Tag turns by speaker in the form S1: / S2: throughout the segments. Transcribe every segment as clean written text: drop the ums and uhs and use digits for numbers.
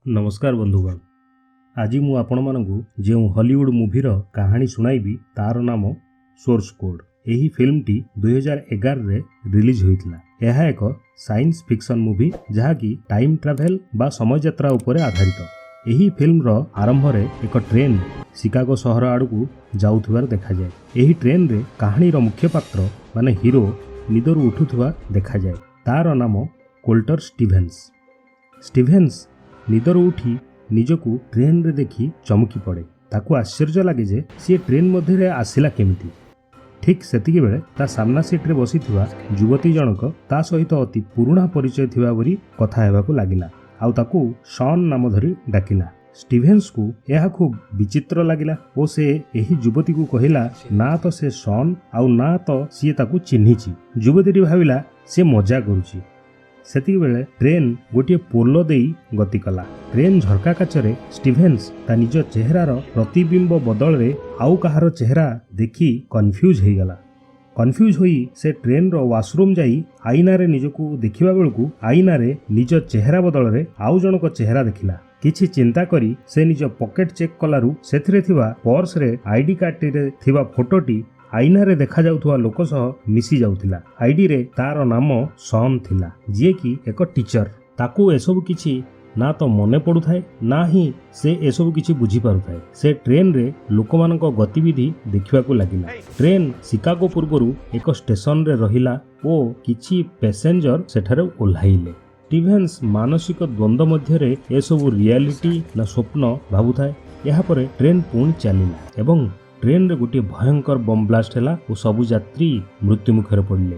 S1: ନମସ୍କାର ବନ୍ଧୁଗଣ, ଆଜି ମୁଁ ଆପଣମାନଙ୍କୁ ଯେଉଁ ହଲିଉଡ଼ ମୁଭିର କାହାଣୀ ଶୁଣାଇବି ତାର ନାମ ସୋର୍ସ କୋଡ୍। ଏହି ଫିଲ୍ମଟି 2011ରେ ରିଲିଜ୍ ହୋଇଥିଲା। ଏହା ଏକ ସାଇନ୍ସ ଫିକ୍ସନ୍ ମୁଭି, ଯାହାକି ଟାଇମ୍ ଟ୍ରାଭେଲ୍ ବା ସମୟଯାତ୍ରା ଉପରେ ଆଧାରିତ। ଏହି ଫିଲ୍ମର ଆରମ୍ଭରେ ଏକ ଟ୍ରେନ୍ ଶିକାଗୋ ସହର ଆଡ଼କୁ ଯାଉଥିବାର ଦେଖାଯାଏ। ଏହି ଟ୍ରେନ୍ରେ କାହାଣୀର ମୁଖ୍ୟ ପାତ୍ର ମାନେ ହିରୋ ନିଦରୁ ଉଠୁଥିବା ଦେଖାଯାଏ। ତାର ନାମ କୋଲ୍ଟର ଷ୍ଟିଭେନ୍ସ। ଷ୍ଟିଭେନ୍ସ ନିଦରୁ ଉଠି ନିଜକୁ ଟ୍ରେନ୍ରେ ଦେଖି ଚମକି ପଡ଼େ। ତାକୁ ଆଶ୍ଚର୍ଯ୍ୟ ଲାଗେ ଯେ ସିଏ ଟ୍ରେନ୍ ମଧ୍ୟରେ ଆସିଲା କେମିତି। ଠିକ୍ ସେତିକିବେଳେ ତା ସାମ୍ନା ସିଟ୍ରେ ବସିଥିବା ଯୁବତୀ ଜଣକ ତା ସହିତ ଅତି ପୁରୁଣା ପରିଚୟ ଥିବା ପରି କଥା ହେବାକୁ ଲାଗିଲା ଆଉ ତାକୁ ସନ୍ ନାମ ଧରି ଡାକିଲା। ଷ୍ଟିଭେନ୍ସକୁ ଏହା ଖୁବ୍ ବିଚିତ୍ର ଲାଗିଲା ଓ ସେ ଏହି ଯୁବତୀକୁ କହିଲା, ନା ତ ସେ ସନ୍ ଆଉ ନା ତ ସିଏ ତାକୁ ଚିହ୍ନିଛି। ଯୁବତୀଟି ଭାବିଲା ସେ ମଜା କରୁଛି। ସେତିକିବେଳେ ଟ୍ରେନ୍ ଗୋଟିଏ ପୋଲ ଦେଇ ଗତି କଲା। ଟ୍ରେନ୍ ଝରକା କାଚରେ ଷ୍ଟିଭେନ୍ସ ତା ନିଜ ଚେହେରାର ପ୍ରତିବିମ୍ବ ବଦଳରେ ଆଉ କାହାର ଚେହେରା ଦେଖି କନଫ୍ୟୁଜ୍ ହେଇଗଲା। କନଫ୍ୟୁଜ୍ ହୋଇ ସେ ଟ୍ରେନ୍ର ୱାସରୁମ୍ ଯାଇ ଆଇନାରେ ନିଜକୁ ଦେଖିବା ବେଳକୁ ଆଇନାରେ ନିଜ ଚେହେରା ବଦଳରେ ଆଉ ଜଣକ ଚେହେରା ଦେଖିଲା। କିଛି ଚିନ୍ତା କରି ସେ ନିଜ ପକେଟ୍ ଚେକ୍ କଲାରୁ ସେଥିରେ ଥିବା ପର୍ସରେ ଆଇଡି କାର୍ଡଟିରେ ଥିବା ଫଟୋଟି ଆଇନାରେ ଦେଖାଯାଉଥିବା ଲୋକ ସହ ମିଶି ଯାଉଥିଲା। ଆଇଡିରେ ତାର ନାମ ସନ୍ ଥିଲା, ଯିଏକି ଏକ ଟିଚର। ତାକୁ ଏସବୁ କିଛି ନା ତ ମନେ ପଡୁଥାଏ, ନା ହିଁ ସେ ଏସବୁ କିଛି ବୁଝିପାରୁଥାଏ। ସେ ଟ୍ରେନରେ ଲୋକମାନଙ୍କ ଗତିବିଧି ଦେଖିବାକୁ ଲାଗିଲା। ଟ୍ରେନ୍ ଶିକାଗୋ ପୂର୍ବରୁ ଏକ ଷ୍ଟେସନରେ ରହିଲା ଓ କିଛି ପ୍ୟାସେଞ୍ଜର ସେଠାରେ ଓହ୍ଲାଇଲେ। ଷ୍ଟିଭେନ୍ସ ମାନସିକ ଦ୍ୱନ୍ଦ୍ୱ ମଧ୍ୟରେ ଏସବୁ ରିଆଲିଟି ନା ସ୍ୱପ୍ନ ଭାବୁଥାଏ। ଏହାପରେ ଟ୍ରେନ୍ ପୁଣି ଚାଲିଲା ଏବଂ ଟ୍ରେନରେ ଗୋଟିଏ ଭୟଙ୍କର ବମ୍ ବ୍ଲାଷ୍ଟ ହେଲା ଓ ସବୁ ଯାତ୍ରୀ ମୃତ୍ୟୁମୁଖରେ ପଡ଼ିଲେ।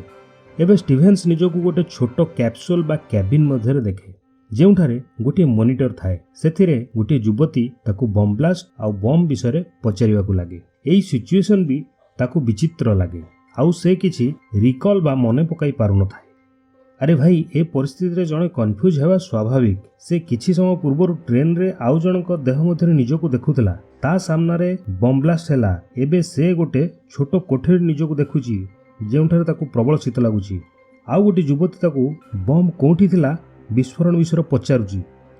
S1: ଏବେ ଷ୍ଟିଭେନ୍ସ ନିଜକୁ ଗୋଟେ ଛୋଟ କ୍ୟାପସୁଲ ବା କ୍ୟାବିନ୍ ମଧ୍ୟରେ ଦେଖେ, ଯେଉଁଠାରେ ଗୋଟିଏ ମନିଟର ଥାଏ। ସେଥିରେ ଗୋଟିଏ ଯୁବତୀ ତାକୁ ବମ୍ ବ୍ଲାଷ୍ଟ ଆଉ ବମ୍ ବିଷୟରେ ପଚାରିବାକୁ ଲାଗେ। ଏହି ସିଚୁଏସନ୍ ବି ତାକୁ ବିଚିତ୍ର ଲାଗେ ଆଉ ସେ କିଛି ରିକଲ୍ ବା ମନେ ପକାଇ ପାରୁନଥାଏ। ଆରେ ଭାଇ, ଏ ପରିସ୍ଥିତିରେ ଜଣେ କନଫ୍ୟୁଜ୍ ହେବା ସ୍ୱାଭାବିକ। ସେ କିଛି ସମୟ ପୂର୍ବରୁ ଟ୍ରେନରେ ଆଉ ଜଣଙ୍କ ଦେହ ମଧ୍ୟରେ ନିଜକୁ ଦେଖୁଥିଲା। ତା ସାମ୍ନାରେ ବମ୍ ବ୍ଲାଷ୍ଟ ହେଲା। ଏବେ ସେ ଗୋଟେ ଛୋଟ କୋଠରୀ ନିଜକୁ ଦେଖୁଛି, ଯେଉଁଠାରେ ତାକୁ ପ୍ରବଳ ଶୀତ ଲାଗୁଛି। ଆଉ ଗୋଟେ ଯୁବତୀ ତାକୁ ବମ୍ କେଉଁଠି ଥିଲା, ବିସ୍ଫୋରଣ ବିଷୟରେ ପଚାରୁଛି।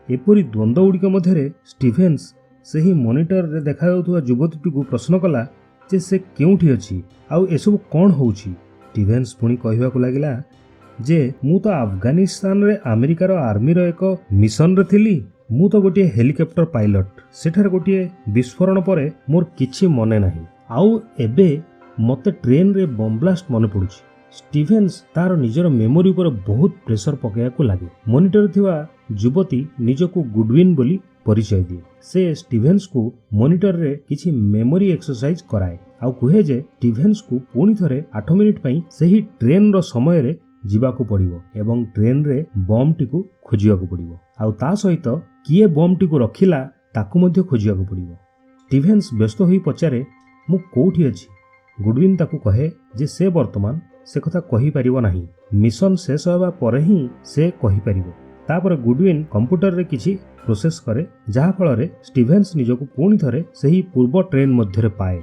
S1: ଏପରି ଦ୍ୱନ୍ଦ୍ୱ ଗୁଡ଼ିକ ମଧ୍ୟରେ ଷ୍ଟିଭେନ୍ସ ସେହି ମନିଟରରେ ଦେଖାଯାଉଥିବା ଯୁବତୀଟିକୁ ପ୍ରଶ୍ନ କଲା ଯେ ସେ କେଉଁଠି ଅଛି ଆଉ ଏସବୁ କ'ଣ ହେଉଛି। ଷ୍ଟିଭେନ୍ସ ପୁଣି କହିବାକୁ ଲାଗିଲା ଯେ ମୁଁ ତ ଆଫଗାନିସ୍ତାନରେ ଆମେରିକାର ଆର୍ମିର ଏକ ମିଶନରେ ଥିଲି। ମୁଁ ତ ଗୋଟିଏ ହେଲିକପ୍ଟର ପାଇଲଟ। ସେଠାରେ ଗୋଟିଏ ବିସ୍ଫୋରଣ ପରେ ମୋର କିଛି ମନେ ନାହିଁ ଆଉ ଏବେ ମୋତେ ଟ୍ରେନରେ ବମ୍ ବ୍ଲାଷ୍ଟ ମନେ ପଡ଼ୁଛି। ଷ୍ଟିଭେନ୍ସ ତାର ନିଜର ମେମୋରି ଉପରେ ବହୁତ ପ୍ରେସର ପକାଇବାକୁ ଲାଗେ। ମନିଟରରେ ଥିବା ଯୁବତୀ ନିଜକୁ ଗୁଡୱିନ୍ ବୋଲି ପରିଚୟ ଦିଏ। ସେ ଷ୍ଟିଭେନ୍ସକୁ ମନିଟରରେ କିଛି ମେମୋରି ଏକ୍ସରସାଇଜ କରାଏ ଆଉ କୁହେ ଯେ ଷ୍ଟିଭେନ୍ସକୁ ପୁଣି ଥରେ 8 ମିନିଟ୍ ପାଇଁ ସେହି ଟ୍ରେନ୍ର ସମୟରେ ଯିବାକୁ ପଡ଼ିବ ଏବଂ ଟ୍ରେନ୍ରେ ବମ୍ଟିକୁ ଖୋଜିବାକୁ ପଡ଼ିବ ଆଉ ତା ସହିତ କିଏ ବମ୍ଟିକୁ ରଖିଲା ତାକୁ ମଧ୍ୟ ଖୋଜିବାକୁ ପଡ଼ିବ। ଷ୍ଟିଭେନ୍ସ ବ୍ୟସ୍ତ ହୋଇ ପଚାରେ, ମୁଁ କୋଉଠି ଅଛି? ଗୁଡୱିନ୍ ତାକୁ କହେ ଯେ ସେ ବର୍ତ୍ତମାନ ସେ କଥା କହିପାରିବ ନାହିଁ, ମିଶନ ଶେଷ ହେବା ପରେ ହିଁ ସେ କହିପାରିବ। ତାପରେ ଗୁଡୱିନ୍ କମ୍ପ୍ୟୁଟରରେ କିଛି ପ୍ରୋସେସ୍ କରେ, ଯାହାଫଳରେ ଷ୍ଟିଭେନ୍ସ ନିଜକୁ ପୁଣି ଥରେ ସେହି ପୂର୍ବ ଟ୍ରେନ୍ ମଧ୍ୟରେ ପାଏ।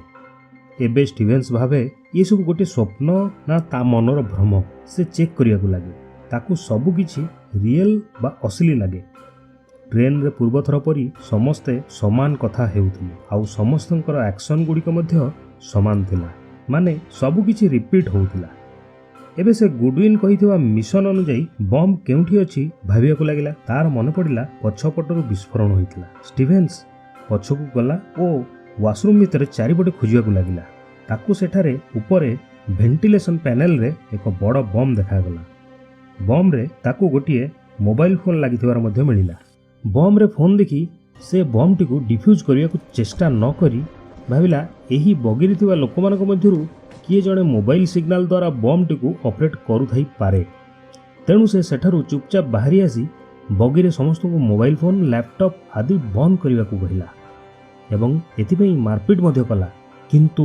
S1: ଏବେ ଷ୍ଟିଭେନ୍ସ ଭାବେ, ଏସବୁ ଗୋଟିଏ ସ୍ୱପ୍ନ ନା ତା ମନର ଭ୍ରମ? ସେ ଚେକ୍ କରିବାକୁ ଲାଗେ। ତାକୁ ସବୁ କିଛି ରିଏଲ୍ ବା ଅସଲି ଲାଗେ। ଟ୍ରେନରେ ପୂର୍ବଥର ପରି ସମସ୍ତେ ସମାନ କଥା ହେଉଥିଲେ ଆଉ ସମସ୍ତଙ୍କର ଆକ୍ସନ୍ ଗୁଡ଼ିକ ମଧ୍ୟ ସମାନ ଥିଲା, ମାନେ ସବୁକିଛି ରିପିଟ୍ ହେଉଥିଲା। ଏବେ ସେ ଗୁଡୱିନ୍ କହିଥିବା ମିଶନ ଅନୁଯାୟୀ ବମ୍ କେଉଁଠି ଅଛି ଭାବିବାକୁ ଲାଗିଲା। ତାର ମନେ ପଡ଼ିଲା, ପଛପଟରୁ ବିସ୍ଫୋରଣ ହୋଇଥିଲା। ଷ୍ଟିଭେନ୍ସ ପଛକୁ ଗଲା ଓ ୱାସରୁମ୍ ଭିତରେ ଚାରିପଟେ ଖୋଜିବାକୁ ଲାଗିଲା। ତାକୁ ସେଠାରେ ଉପରେ ଭେଣ୍ଟିଲେସନ୍ ପ୍ୟାନେଲରେ ଏକ ବଡ଼ ବମ୍ ଦେଖାଗଲା। ବମ୍ରେ ତାକୁ ଗୋଟିଏ ମୋବାଇଲ ଫୋନ୍ ଲାଗିଥିବାର ମଧ୍ୟ ମିଳିଲା। ବମ୍ରେ ଫୋନ୍ ଦେଖି ସେ ବମ୍ଟିକୁ ଡିଫ୍ୟୁଜ୍ କରିବାକୁ ଚେଷ୍ଟା ନ କରି ଭାବିଲା, ଏହି ବଗିରେ ଥିବା ଲୋକମାନଙ୍କ ମଧ୍ୟରୁ କିଏ ଜଣେ ମୋବାଇଲ ସିଗ୍ନାଲ ଦ୍ୱାରା ବମ୍ଟିକୁ ଅପରେଟ୍ କରୁଥାଇପାରେ। ତେଣୁ ସେ ସେଠାରୁ ଚୁପଚାପ ବାହାରି ଆସି ବଗିରେ ସମସ୍ତଙ୍କୁ ମୋବାଇଲ ଫୋନ୍, ଲ୍ୟାପଟପ୍ ଆଦି ବନ୍ଦ କରିବାକୁ କହିଲା ଏବଂ ଏଥିପାଇଁ ମାରପିଟ ମଧ୍ୟ କଲା। କିନ୍ତୁ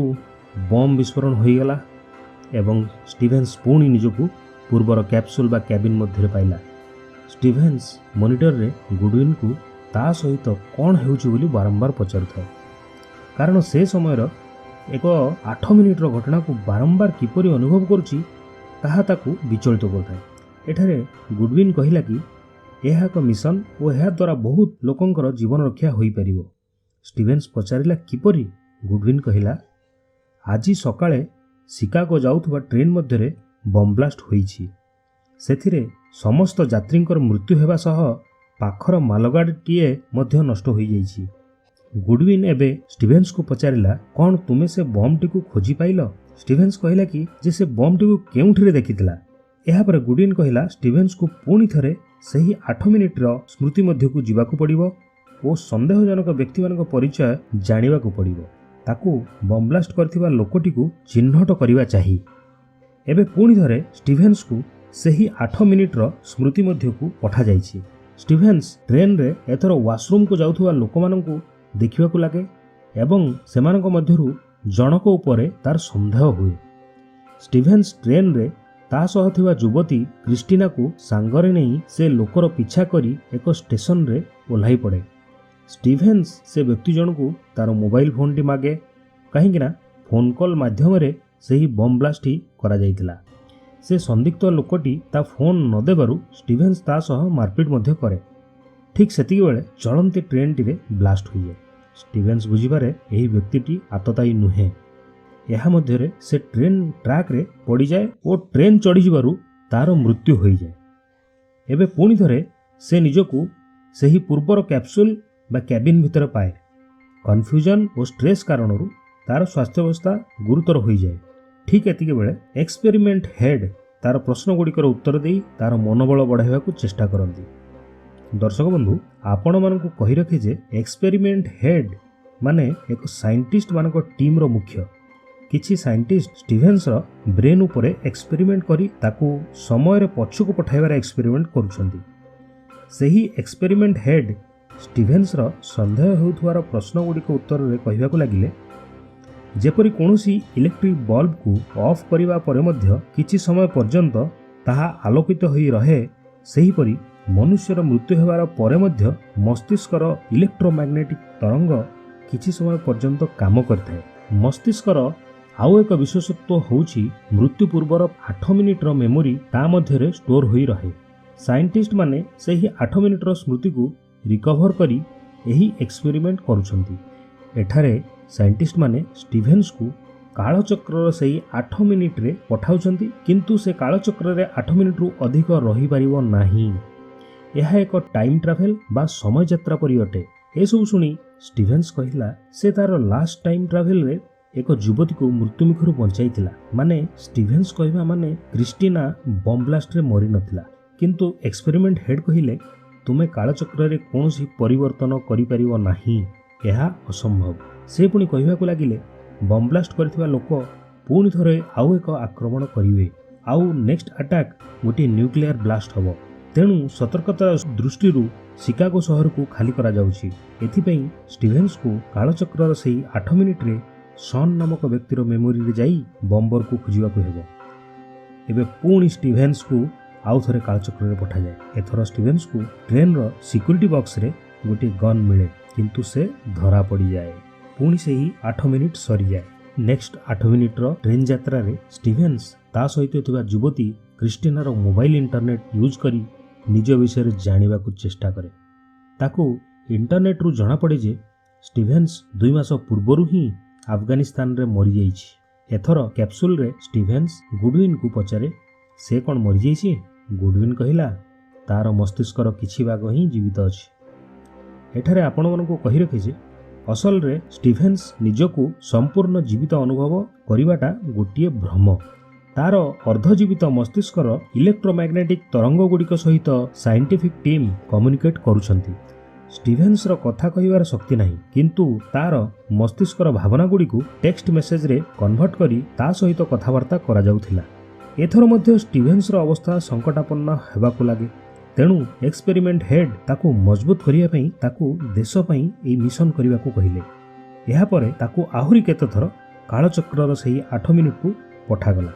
S1: ବମ୍ ବିସ୍ଫୋରଣ ହୋଇଗଲା ଏବଂ ଷ୍ଟିଭେନ୍ସ ପୁଣି ନିଜକୁ ପୂର୍ବର କ୍ୟାପସୁଲ ବା କ୍ୟାବିନ୍ ମଧ୍ୟରେ ପାଇଲା। ଷ୍ଟିଭେନ୍ସ ମନିଟରରେ ଗୁଡୱିନ୍କୁ ତା ସହିତ କ'ଣ ହେଉଛି ବୋଲି ବାରମ୍ବାର ପଚାରୁଥାଏ, କାରଣ ସେ ସମୟର ଏକ 8 ମିନିଟ୍ର ଘଟଣାକୁ ବାରମ୍ବାର କିପରି ଅନୁଭବ କରୁଛି, ତାହା ତାକୁ ବିଚଳିତ କରୁଥାଏ। ଏଠାରେ ଗୁଡୱିନ୍ କହିଲା କି ଏହା ଏକ ମିଶନ ଓ ଏହାଦ୍ୱାରା ବହୁତ ଲୋକଙ୍କର ଜୀବନ ରକ୍ଷା ହୋଇପାରିବ। ଷ୍ଟିଭେନ୍ସ ପଚାରିଲା, କିପରି? ଗୁଡୱିନ୍ କହିଲା, ଆଜି ସକାଳେ ଶିକାଗୋ ଯାଉଥିବା ଟ୍ରେନ୍ ମଧ୍ୟରେ ବମ୍ ବ୍ଲାଷ୍ଟ ହୋଇଛି। ସେଥିରେ ସମସ୍ତ ଯାତ୍ରୀଙ୍କର ମୃତ୍ୟୁ ହେବା ସହ ପାଖର ମାଲଗାଡ଼ିଟିଏ ମଧ୍ୟ ନଷ୍ଟ ହୋଇଯାଇଛି। ଗୁଡୱିନ୍ ଏବେ ଷ୍ଟିଭେନ୍ସକୁ ପଚାରିଲା, କ'ଣ ତୁମେ ସେ ବମ୍ଟିକୁ ଖୋଜି ପାଇଲ? ଷ୍ଟିଭେନ୍ସ କହିଲା କି ଯେ ସେ ବମ୍ଟିକୁ କେଉଁଠିରେ ଦେଖିଥିଲା। ଏହାପରେ ଗୁଡୱିନ୍ କହିଲା, ଷ୍ଟିଭେନ୍ସକୁ ପୁଣି ଥରେ ସେହି 8 ମିନିଟ୍ର ସ୍ମୃତି ମଧ୍ୟକୁ ଯିବାକୁ ପଡ଼ିବ ଓ ସନ୍ଦେହଜନକ ବ୍ୟକ୍ତିମାନଙ୍କ ପରିଚୟ ଜାଣିବାକୁ ପଡ଼ିବ। ତାକୁ ବମ୍ ବ୍ଲାଷ୍ଟ କରିଥିବା ଲୋକଟିକୁ ଚିହ୍ନଟ କରିବା ଚାହିଁ। ଏବେ ପୁଣି ଥରେ ଷ୍ଟିଭେନ୍ସକୁ ସେହି 8 ମିନିଟ୍ର ସ୍ମୃତି ମଧ୍ୟକୁ ପଠାଯାଇଛି। ଷ୍ଟିଭେନ୍ସ ଟ୍ରେନ୍ରେ ଏଥର ୱାସରୁମ୍କୁ ଯାଉଥିବା ଲୋକମାନଙ୍କୁ ଦେଖିବାକୁ ଲାଗେ ଏବଂ ସେମାନଙ୍କ ମଧ୍ୟରୁ ଜଣକ ଉପରେ ତାର ସନ୍ଦେହ ହୁଏ। ଷ୍ଟିଭେନ୍ସ ଟ୍ରେନ୍ରେ ତା ସହ ଥିବା ଯୁବତୀ କ୍ରିଷ୍ଟିନାକୁ ସାଙ୍ଗରେ ନେଇ ସେ ଲୋକର ପିଛା କରି ଏକ ଷ୍ଟେସନରେ ଓହ୍ଲାଇ ପଡ଼େ। ଷ୍ଟିଭେନ୍ସ ସେ ବ୍ୟକ୍ତି ଜଣକୁ ତାର ମୋବାଇଲ ଫୋନ୍ଟି ମାଗେ, କାହିଁକିନା ଫୋନ୍ କଲ୍ ମାଧ୍ୟମରେ ସେହି ବମ୍ ବ୍ଲାଷ୍ଟଟି କରାଯାଇଥିଲା। ସେ ସନ୍ଦିଗ୍ଧ ଲୋକଟି ତା ଫୋନ୍ ନ ଦେବାରୁ ଷ୍ଟିଭେନ୍ସ ତା ସହ ମାରପିଟ ମଧ୍ୟ କରେ। ଠିକ୍ ସେତିକିବେଳେ ଚଳନ୍ତି ଟ୍ରେନ୍ଟିରେ ବ୍ଲାଷ୍ଟ ହୋଇଯାଏ। ଷ୍ଟିଭେନ୍ସ ବୁଝିପାରେ, ଏହି ବ୍ୟକ୍ତିଟି ଆତତାୟୀ ନୁହେଁ। ଏହା ମଧ୍ୟରେ ସେ ଟ୍ରେନ୍ ଟ୍ରାକ୍ରେ ପଡ଼ିଯାଏ ଓ ଟ୍ରେନ୍ ଚଢ଼ିଯିବାରୁ ତାର ମୃତ୍ୟୁ ହୋଇଯାଏ। ଏବେ ପୁଣି ଥରେ ସେ ନିଜକୁ ସେହି ପୂର୍ବର କ୍ୟାପସୁଲ୍ ବା କ୍ୟାବିନ୍ ଭିତରେ ପାଏ। କନଫ୍ୟୁଜନ୍ ଓ ଷ୍ଟ୍ରେସ୍ କାରଣରୁ ତାର ସ୍ୱାସ୍ଥ୍ୟାବସ୍ଥା ଗୁରୁତର ହୋଇଯାଏ। ଠିକ୍ ଏତିକି ବେଳେ ଏକ୍ସପେରିମେଣ୍ଟ ହେଡ୍ ତାର ପ୍ରଶ୍ନଗୁଡ଼ିକର ଉତ୍ତର ଦେଇ ତାର ମନୋବଳ ବଢ଼ାଇବାକୁ ଚେଷ୍ଟା କରନ୍ତି। ଦର୍ଶକ ବନ୍ଧୁ, ଆପଣମାନଙ୍କୁ କହି ରଖେ ଯେ ଏକ୍ସପେରିମେଣ୍ଟ ହେଡ୍ ମାନେ ଏକ ସାଇଣ୍ଟିଷ୍ଟମାନଙ୍କ ଟିମ୍ର ମୁଖ୍ୟ। କିଛି ସାଇଣ୍ଟିଷ୍ଟ ଷ୍ଟିଭେନ୍ସର ବ୍ରେନ୍ ଉପରେ ଏକ୍ସପେରିମେଣ୍ଟ କରି ତାକୁ ସମୟରେ ପଛକୁ ପଠାଇବାର ଏକ୍ସପେରିମେଣ୍ଟ କରୁଛନ୍ତି। ସେହି ଏକ୍ସପେରିମେଣ୍ଟ ହେଡ୍ ଷ୍ଟିଭେନ୍ସର ସନ୍ଦେହ ହେଉଥିବାର ପ୍ରଶ୍ନଗୁଡ଼ିକ ଉତ୍ତରରେ କହିବାକୁ ଲାଗିଲେ, ଯେପରି କୌଣସି ଇଲେକ୍ଟ୍ରିକ୍ ବଲ୍ବକୁ ଅଫ୍ କରିବା ପରେ ମଧ୍ୟ କିଛି ସମୟ ପର୍ଯ୍ୟନ୍ତ ତାହା ଆଲୋକିତ ହୋଇ ରହେ, ସେହିପରି ମନୁଷ୍ୟର ମୃତ୍ୟୁ ହେବାର ପରେ ମଧ୍ୟ ମସ୍ତିଷ୍କର ଇଲେକ୍ଟ୍ରୋମ୍ୟାଗ୍ନେଟିକ୍ ତରଙ୍ଗ କିଛି ସମୟ ପର୍ଯ୍ୟନ୍ତ କାମ କରିଥାଏ। ମସ୍ତିଷ୍କର ଆଉ ଏକ ବିଶେଷତ୍ୱ ହେଉଛି, ମୃତ୍ୟୁ ପୂର୍ବର 8 ମିନିଟ୍ର ମେମୋରି ତା ମଧ୍ୟରେ ଷ୍ଟୋର ହୋଇ ରହେ। ସାଇଣ୍ଟିଷ୍ଟମାନେ ସେହି 8 ମିନିଟ୍ର ସ୍ମୃତିକୁ ରିକଭର କରି ଏହି ଏକ୍ସପେରିମେଣ୍ଟ କରୁଛନ୍ତି। ଏଠାରେ ସାଇଣ୍ଟିଷ୍ଟମାନେ ଷ୍ଟିଭେନ୍ସକୁ କାଳଚକ୍ରର ସେହି 8 ମିନିଟ୍ରେ ପଠାଉଛନ୍ତି, କିନ୍ତୁ ସେ କାଳଚକ୍ରରେ 8 ମିନିଟ୍ରୁ ଅଧିକ ରହିପାରିବ ନାହିଁ। ଏହା ଏକ ଟାଇମ୍ ଟ୍ରାଭେଲ୍ ବା ସମୟ ଯାତ୍ରା ପରି ଅଟେ। ଏସବୁ ଶୁଣି ଷ୍ଟିଭେନ୍ସ କହିଲା, ସେ ତାର ଲାଷ୍ଟ ଟାଇମ୍ ଟ୍ରାଭେଲରେ ଏକ ଯୁବତୀକୁ ମୃତ୍ୟୁମୁଖରୁ ବଞ୍ଚାଇଥିଲା। ମାନେ ଷ୍ଟିଭେନ୍ସ କହିବା ମାନେ କ୍ରିଷ୍ଟିନା ବମ୍ ବ୍ଲାଷ୍ଟରେ ମରିନଥିଲା। କିନ୍ତୁ ଏକ୍ସପେରିମେଣ୍ଟ ହେଡ୍ କହିଲେ, ତୁମେ କାଳଚକ୍ରରେ କୌଣସି ପରିବର୍ତ୍ତନ କରିପାରିବ ନାହିଁ, ଏହା ଅସମ୍ଭବ। ସେ ପୁଣି କହିବାକୁ ଲାଗିଲେ, ବମ୍ ବ୍ଲାଷ୍ଟ କରିଥିବା ଲୋକ ପୁଣି ଥରେ ଆଉ ଏକ ଆକ୍ରମଣ କରିବେ, ଆଉ ନେକ୍ସଟ ଆଟାକ୍ ଗୋଟିଏ ନ୍ୟୁକ୍ଲିୟର ବ୍ଲାଷ୍ଟ ହେବ। ତେଣୁ ସତର୍କତା ଦୃଷ୍ଟିରୁ ଶିକାଗୋ ସହରକୁ ଖାଲି କରାଯାଉଛି। ଏଥିପାଇଁ ଷ୍ଟିଭେନ୍ସକୁ କାଳଚକ୍ରର ସେହି 8 ମିନିଟ୍ରେ ସନ୍ ନାମକ ବ୍ୟକ୍ତିର ମେମୋରିରେ ଯାଇ ବମ୍ବରକୁ ଖୋଜିବାକୁ ହେବ। ଏବେ ପୁଣି ଷ୍ଟିଭେନ୍ସକୁ ଆଉ ଥରେ କାଳଚକ୍ରରେ ପଠାଯାଏ। ଏଥର ଷ୍ଟିଭେନ୍ସକୁ ଟ୍ରେନ୍ର ସିକ୍ୟୁରିଟି ବକ୍ସରେ ଗୋଟିଏ ଗନ୍ ମିଳେ, କିନ୍ତୁ ସେ ଧରା ପଡ଼ିଯାଏ। ପୁଣି ସେହି 8 ମିନିଟ୍ ସରିଯାଏ। ନେକ୍ସଟ 8 ମିନିଟ୍ର ଟ୍ରେନ୍ ଯାତ୍ରାରେ ଷ୍ଟିଭେନ୍ସ ତା ସହିତ ଥିବା ଯୁବତୀ କ୍ରିଷ୍ଟିନାର ମୋବାଇଲ ଇଣ୍ଟରନେଟ୍ ୟୁଜ୍ କରି ନିଜ ବିଷୟରେ ଜାଣିବାକୁ ଚେଷ୍ଟା କରେ। ତାକୁ ଇଣ୍ଟରନେଟ୍ରୁ ଜଣାପଡ଼େ ଯେ ଷ୍ଟିଭେନ୍ସ 2 ମାସ ପୂର୍ବରୁ ହିଁ ଆଫଗାନିସ୍ତାନରେ ମରିଯାଇଛି। ଏଥର କ୍ୟାପସୁଲରେ ଷ୍ଟିଭେନ୍ସ ଗୁଡୱିନ୍କୁ ପଚାରେ, ସେ କ'ଣ ମରିଯାଇଛି? ଗୁଡୱିନ୍ କହିଲା, ତାର ମସ୍ତିଷ୍କର କିଛି ଭାଗ ହିଁ ଜୀବିତ ଅଛି। ଏଠାରେ ଆପଣମାନଙ୍କୁ କହି ରଖେ ଯେ ଅସଲରେ ଷ୍ଟିଭେନ୍ସ ନିଜକୁ ସମ୍ପୂର୍ଣ୍ଣ ଜୀବିତ ଅନୁଭବ କରିବାଟା ଗୋଟିଏ ଭ୍ରମ। ତାର ଅର୍ଦ୍ଧଜୀବିତ ମସ୍ତିଷ୍କର ଇଲେକ୍ଟ୍ରୋମ୍ୟାଗ୍ନେଟିକ୍ ତରଙ୍ଗଗୁଡ଼ିକ ସହିତ ସାଇଣ୍ଟିଫିକ୍ ଟିମ୍ କମ୍ୟୁନିକେଟ୍ କରୁଛନ୍ତି। ଷ୍ଟିଭେନ୍ସର କଥା କହିବାର ଶକ୍ତି ନାହିଁ, କିନ୍ତୁ ତାର ମସ୍ତିଷ୍କର ଭାବନାଗୁଡ଼ିକୁ ଟେକ୍ସଟ ମେସେଜରେ କନଭର୍ଟ କରି ତା ସହିତ କଥାବାର୍ତ୍ତା କରାଯାଉଥିଲା। ଏଥର ମଧ୍ୟ ଷ୍ଟିଭେନ୍ସର ଅବସ୍ଥା ସଙ୍କଟାପନ୍ନ ହେବାକୁ ଲାଗେ। ତେଣୁ ଏକ୍ସପେରିମେଣ୍ଟ ହେଡ୍ ତାକୁ ମଜବୁତ କରିବା ପାଇଁ ତାକୁ ଦେଶ ପାଇଁ ଏହି ମିଶନ କରିବାକୁ କହିଲେ। ଏହାପରେ ତାକୁ ଆହୁରି କେତେଥର କାଳଚକ୍ରର ସେହି 8 ମିନିଟକୁ ପଠାଗଲା,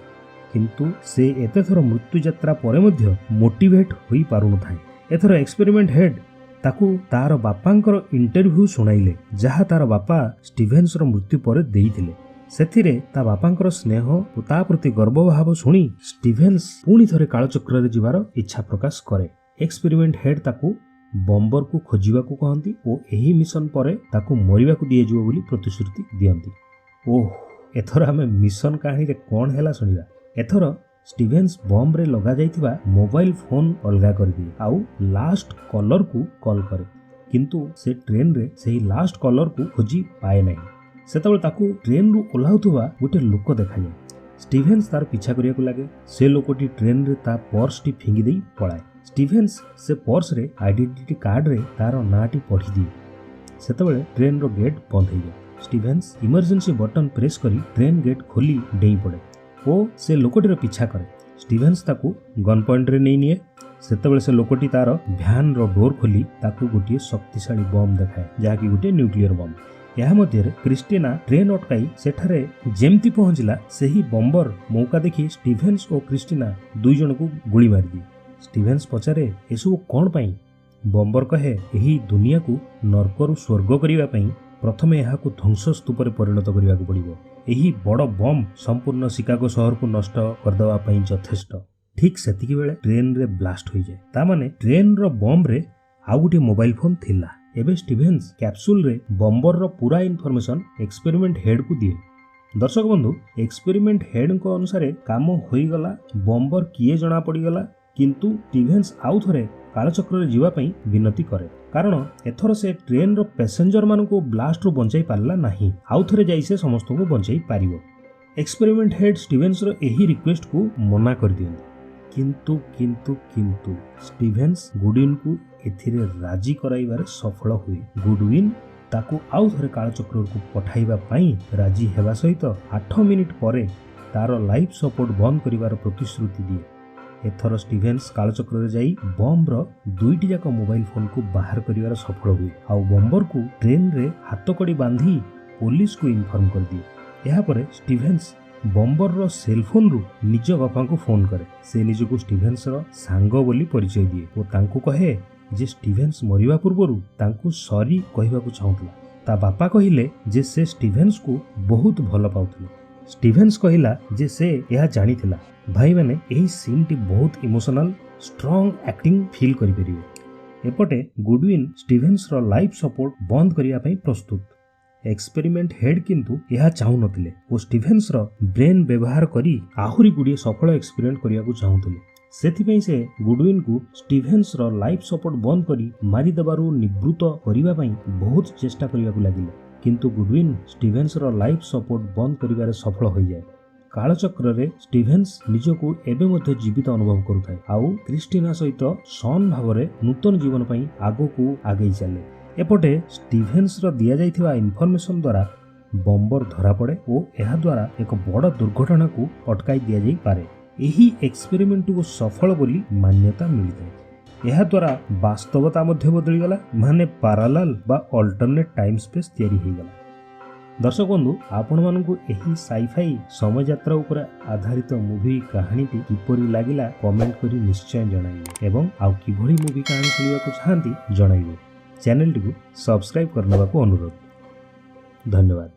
S1: କିନ୍ତୁ ସେ ଏତେଥର ମୃତ୍ୟୁଯାତ୍ରା ପରେ ମଧ୍ୟ ମୋଟିଭେଟ୍ ହୋଇପାରୁନଥାଏ। ଏଥର ଏକ୍ସପେରିମେଣ୍ଟ ହେଡ୍ ତାକୁ ତାର ବାପାଙ୍କର ଇଣ୍ଟରଭ୍ୟୁ ଶୁଣାଇଲେ, ଯାହା ତାର ବାପା ଷ୍ଟିଭେନ୍ସର ମୃତ୍ୟୁ ପରେ ଦେଇଥିଲେ। ସେଥିରେ ତା ବାପାଙ୍କର ସ୍ନେହ ଓ ତା ପ୍ରତି ଗର୍ବଭାବ ଶୁଣି ଷ୍ଟିଭେନ୍ସ ପୁଣି ଥରେ କାଳଚକ୍ରରେ ଯିବାର ଇଚ୍ଛା ପ୍ରକାଶ କରେ। ଏକ୍ସପେରିମେଣ୍ଟ ହେଡ୍ ତାକୁ ବମ୍ବରକୁ ଖୋଜିବାକୁ କହନ୍ତି ଓ ଏହି ମିଶନ ପରେ ତାକୁ ମରିବାକୁ ଦିଆଯିବ ବୋଲି ପ୍ରତିଶ୍ରୁତି ଦିଅନ୍ତି। ଓହ, ଏଥର ଆମେ ମିଶନ କାହାଣୀରେ କ'ଣ ହେଲା ଶୁଣିବା। ଏଥର ଷ୍ଟିଭେନ୍ସ ବମ୍ବରେ ଲଗାଯାଇଥିବା ମୋବାଇଲ ଫୋନ୍ ଅଲଗା କରିଦିଏ ଆଉ ଲାଷ୍ଟ କଲରକୁ କଲ୍ କରେ। କିନ୍ତୁ ସେ ଟ୍ରେନରେ ସେହି ଲାଷ୍ଟ କଲରକୁ ଖୋଜି ପାଏ ନାହିଁ। ସେତେବେଳେ ତାକୁ ଟ୍ରେନରୁ ଓହ୍ଲାଉଥିବା ଗୋଟେ ଲୋକ ଦେଖାଯାଏ। ଷ୍ଟିଭେନ୍ସ ତାର ପିଛା କରିବାକୁ ଲାଗେ। ସେ ଲୋକଟି ଟ୍ରେନରେ ତା ପର୍ସଟି ଫିଙ୍ଗି ଦେଇ ପଳାଏ। ଷ୍ଟିଭେନ୍ସ ସେ ପର୍ସରେ ଆଇଡେଣ୍ଟିଟି କାର୍ଡରେ ତାର ନାଁଟି ପଢ଼ିଦିଏ। ସେତେବେଳେ ଟ୍ରେନର ଗେଟ୍ ବନ୍ଦ ହେଇଯାଏ। ଷ୍ଟିଭେନ୍ସ ଇମର୍ଜେନ୍ସି ବଟନ୍ ପ୍ରେସ୍ କରି ଟ୍ରେନ୍ ଗେଟ୍ ଖୋଲି ଡେଇଁ ପଡ଼େ ଓ ସେ ଲୋକଟିର ପିଛା କରେ। ଷ୍ଟିଭେନ୍ସ ତାକୁ ଗନ୍ ପଏଣ୍ଟରେ ନେଇ ନିଏ। ସେତେବେଳେ ସେ ଲୋକଟି ତାର ଭ୍ୟାନ୍ର ଡୋର୍ ଖୋଲି ତାକୁ ଗୋଟିଏ ଶକ୍ତିଶାଳୀ ବମ୍ ଦେଖାଏ, ଯାହାକି ଗୋଟିଏ ନ୍ୟୁକ୍ଲିୟର ବମ୍। ଏହା ମଧ୍ୟରେ କ୍ରିଷ୍ଟିନା ଟ୍ରେନ୍ ଅଟକାଇ ସେଠାରେ ଯେମିତି ପହଞ୍ଚିଲା, ସେହି ବମ୍ବର ମୌକା ଦେଖି ଷ୍ଟିଭେନ୍ସ ଓ କ୍ରିଷ୍ଟିନା ଦୁଇ ଜଣଙ୍କୁ ଗୁଳି ମାରିଦିଏ। ଷ୍ଟିଭେନ୍ସ ପଚାରେ, ଏସବୁ କ'ଣ ପାଇଁ? ବମ୍ବର କହେ, ଏହି ଦୁନିଆକୁ ନର୍କରୁ ସ୍ୱର୍ଗ କରିବା ପାଇଁ ପ୍ରଥମେ ଏହାକୁ ଧ୍ୱଂସ ସ୍ତୂପରେ ପରିଣତ କରିବାକୁ ପଡ଼ିବ। ଏହି ବଡ଼ ବମ୍ ସମ୍ପୂର୍ଣ୍ଣ ଶିକାଗୋ ସହରକୁ ନଷ୍ଟ କରିଦେବା ପାଇଁ ଯଥେଷ୍ଟ। ଠିକ୍ ସେତିକି ବେଳେ ଟ୍ରେନରେ ବ୍ଲାଷ୍ଟ ହୋଇଯାଏ। ତା ମାନେ ଟ୍ରେନର ବମ୍ରେ ଆଉ ଗୋଟିଏ ମୋବାଇଲ ଫୋନ୍ ଥିଲା। ଏବେ ଷ୍ଟିଭେନ୍ସ କ୍ୟାପସୁଲରେ ବମ୍ବରର ପୁରା ଇନଫର୍ମେସନ୍ ଏକ୍ସପେରିମେଣ୍ଟ ହେଡ୍କୁ ଦିଏ। ଦର୍ଶକ ବନ୍ଧୁ, ଏକ୍ସପେରିମେଣ୍ଟ ହେଡ୍ଙ୍କ ଅନୁସାରେ କାମ ହୋଇଗଲା। ବମ୍ବର କିଏ ଜଣା ପଡ଼ିଗଲା। କିନ୍ତୁ ଷ୍ଟିଭେନ୍ସ ଆଉ ଥରେ କାଳଚକ୍ରରେ ଯିବା ପାଇଁ ବିନତି କରେ, କାରଣ ଏଥର ସେ ଟ୍ରେନର ପ୍ୟାସେଞ୍ଜରମାନଙ୍କୁ ବ୍ଲାଷ୍ଟରୁ ବଞ୍ଚାଇ ପାରିଲା ନାହିଁ। ଆଉ ଥରେ ଯାଇ ସେ ସମସ୍ତଙ୍କୁ ବଞ୍ଚାଇ ପାରିବ। ଏକ୍ସପେରିମେଣ୍ଟ ହେଡ୍ ଷ୍ଟିଭେନ୍ସର ଏହି ରିକ୍ୱେଷ୍ଟକୁ ମନା କରିଦିଅନ୍ତି। କିନ୍ତୁ କିନ୍ତୁ କିନ୍ତୁ ଷ୍ଟିଭେନ୍ସ ଗୁଡୱିନ୍କୁ ଏଥିରେ ରାଜି କରାଇବାରେ ସଫଳ ହୁଏ। ଗୁଡୱିନ୍ ତାକୁ ଆଉ ଥରେ କାଳଚକ୍ରକୁ ପଠାଇବା ପାଇଁ ରାଜି ହେବା ସହିତ 8 ମିନିଟ୍ ପରେ ତାର ଲାଇଫ୍ ସପୋର୍ଟ ବନ୍ଦ କରିବାର ପ୍ରତିଶ୍ରୁତି ଦିଏ। ଏଥର ଷ୍ଟିଭେନ୍ସ କାଳଚକ୍ରରେ ଯାଇ ବମ୍ର ଦୁଇଟି ଯାକ ମୋବାଇଲ ଫୋନ୍କୁ ବାହାର କରିବାର ସଫଳ ହୁଏ ଆଉ ବମ୍ବରକୁ ଟ୍ରେନରେ ହାତକଡ଼ି ବାନ୍ଧି ପୋଲିସକୁ ଇନଫର୍ମ କରିଦିଏ। ଏହାପରେ ଷ୍ଟିଭେନ୍ସ ବମ୍ବରର ସେଲ୍ ଫୋନ୍ରୁ ନିଜ ବାପାଙ୍କୁ ଫୋନ୍ କରେ। ସେ ନିଜକୁ ଷ୍ଟିଭେନ୍ସର ସାଙ୍ଗ ବୋଲି ପରିଚୟ ଦିଏ ଓ ତାଙ୍କୁ କହେ ଯେ ଷ୍ଟିଭେନ୍ସ ମରିବା ପୂର୍ବରୁ ତାଙ୍କୁ ସରି କହିବାକୁ ଚାହୁଁଥିଲା। ତା ବାପା କହିଲେ ଯେ ସେ ଷ୍ଟିଭେନ୍ସକୁ ବହୁତ ଭଲ ପାଉଥିଲେ। ଷ୍ଟିଭେନ୍ସ କହିଲା ଯେ ସେ ଏହା ଜାଣିଥିଲା। ଭାଇମାନେ, ଏହି ସିନ୍ଟି ବହୁତ ଇମୋସନାଲ, ଷ୍ଟ୍ରଙ୍ଗ ଆକ୍ଟିଂ ଫିଲ୍ କରିପାରିବେ। ଏପଟେ ଗୁଡୱିନ୍ ଷ୍ଟିଭେନ୍ସର ଲାଇଫ୍ ସପୋର୍ଟ ବନ୍ଦ କରିବା ପାଇଁ ପ୍ରସ୍ତୁତ। ଏକ୍ସପେରିମେଣ୍ଟ ହେଡ୍ କିନ୍ତୁ ଏହା ଚାହୁଁନଥିଲେ ଓ ଷ୍ଟିଭେନ୍ସର ବ୍ରେନ୍ ବ୍ୟବହାର କରି ଆହୁରି ଗୁଡ଼ିଏ ସଫଳ ଏକ୍ସପେରିମେଣ୍ଟ କରିବାକୁ ଚାହୁଁଥିଲେ। ସେଥିପାଇଁ ସେ ଗୁଡୱିନ୍କୁ ଷ୍ଟିଭେନ୍ସର ଲାଇଫ୍ ସପୋର୍ଟ ବନ୍ଦ କରି ମାରିଦେବାରୁ ନିବୃତ୍ତ କରିବା ପାଇଁ ବହୁତ ଚେଷ୍ଟା କରିବାକୁ ଲାଗିଲେ। କିନ୍ତୁ ଗୁଡୱିନ୍ ଷ୍ଟିଭେନ୍ସର ଲାଇଫ୍ ସପୋର୍ଟ ବନ୍ଦ କରିବାରେ ସଫଳ ହୋଇଯାଏ। କାଳଚକ୍ରରେ ଷ୍ଟିଭେନ୍ସ ନିଜକୁ ଏବେ ମଧ୍ୟ ଜୀବିତ ଅନୁଭବ କରୁଥାଏ ଆଉ କ୍ରିଷ୍ଟିନା ସହିତ ସନ୍ ଭାବରେ ନୂତନ ଜୀବନ ପାଇଁ ଆଗକୁ ଆଗେଇ ଚାଲେ। ଏପଟେ ଷ୍ଟିଭେନ୍ସର ଦିଆଯାଇଥିବା ଇନଫର୍ମେସନ ଦ୍ୱାରା ବମ୍ବର ଧରାପଡ଼େ ଓ ଏହାଦ୍ୱାରା ଏକ ବଡ଼ ଦୁର୍ଘଟଣାକୁ ଅଟକାଇ ଦିଆଯାଇପାରେ। ଏହି ଏକ୍ସପେରିମେଣ୍ଟକୁ ସଫଳ ବୋଲି ମାନ୍ୟତା ମିଳିଥାଏ। ଏହାଦ୍ୱାରା ବାସ୍ତବତା ମଧ୍ୟ ବଦଳିଗଲା, ମାନେ ପାରାଲାଲ ବା ଅଲ୍ଟରନେଟ୍ ଟାଇମ୍ ସ୍ପେସ୍ ତିଆରି ହୋଇଗଲା। ଦର୍ଶକ ବନ୍ଧୁ, ଆପଣମାନଙ୍କୁ ଏହି ସାଇଫାଇ ସମୟଯାତ୍ରା ଉପରେ ଆଧାରିତ ମୁଭି କାହାଣୀଟି କିପରି ଲାଗିଲା, କମେଣ୍ଟ କରି ନିଶ୍ଚୟ ଜଣାଇବେ ଏବଂ ଆଉ କିଭଳି ମୁଭି କାହାଣୀ ଶୁଣିବାକୁ ଚାହାନ୍ତି, ଜଣାଇବେ। ଚ୍ୟାନେଲଟିକୁ ସବସ୍କ୍ରାଇବ୍ କରିନେବାକୁ ଅନୁରୋଧ। ଧନ୍ୟବାଦ।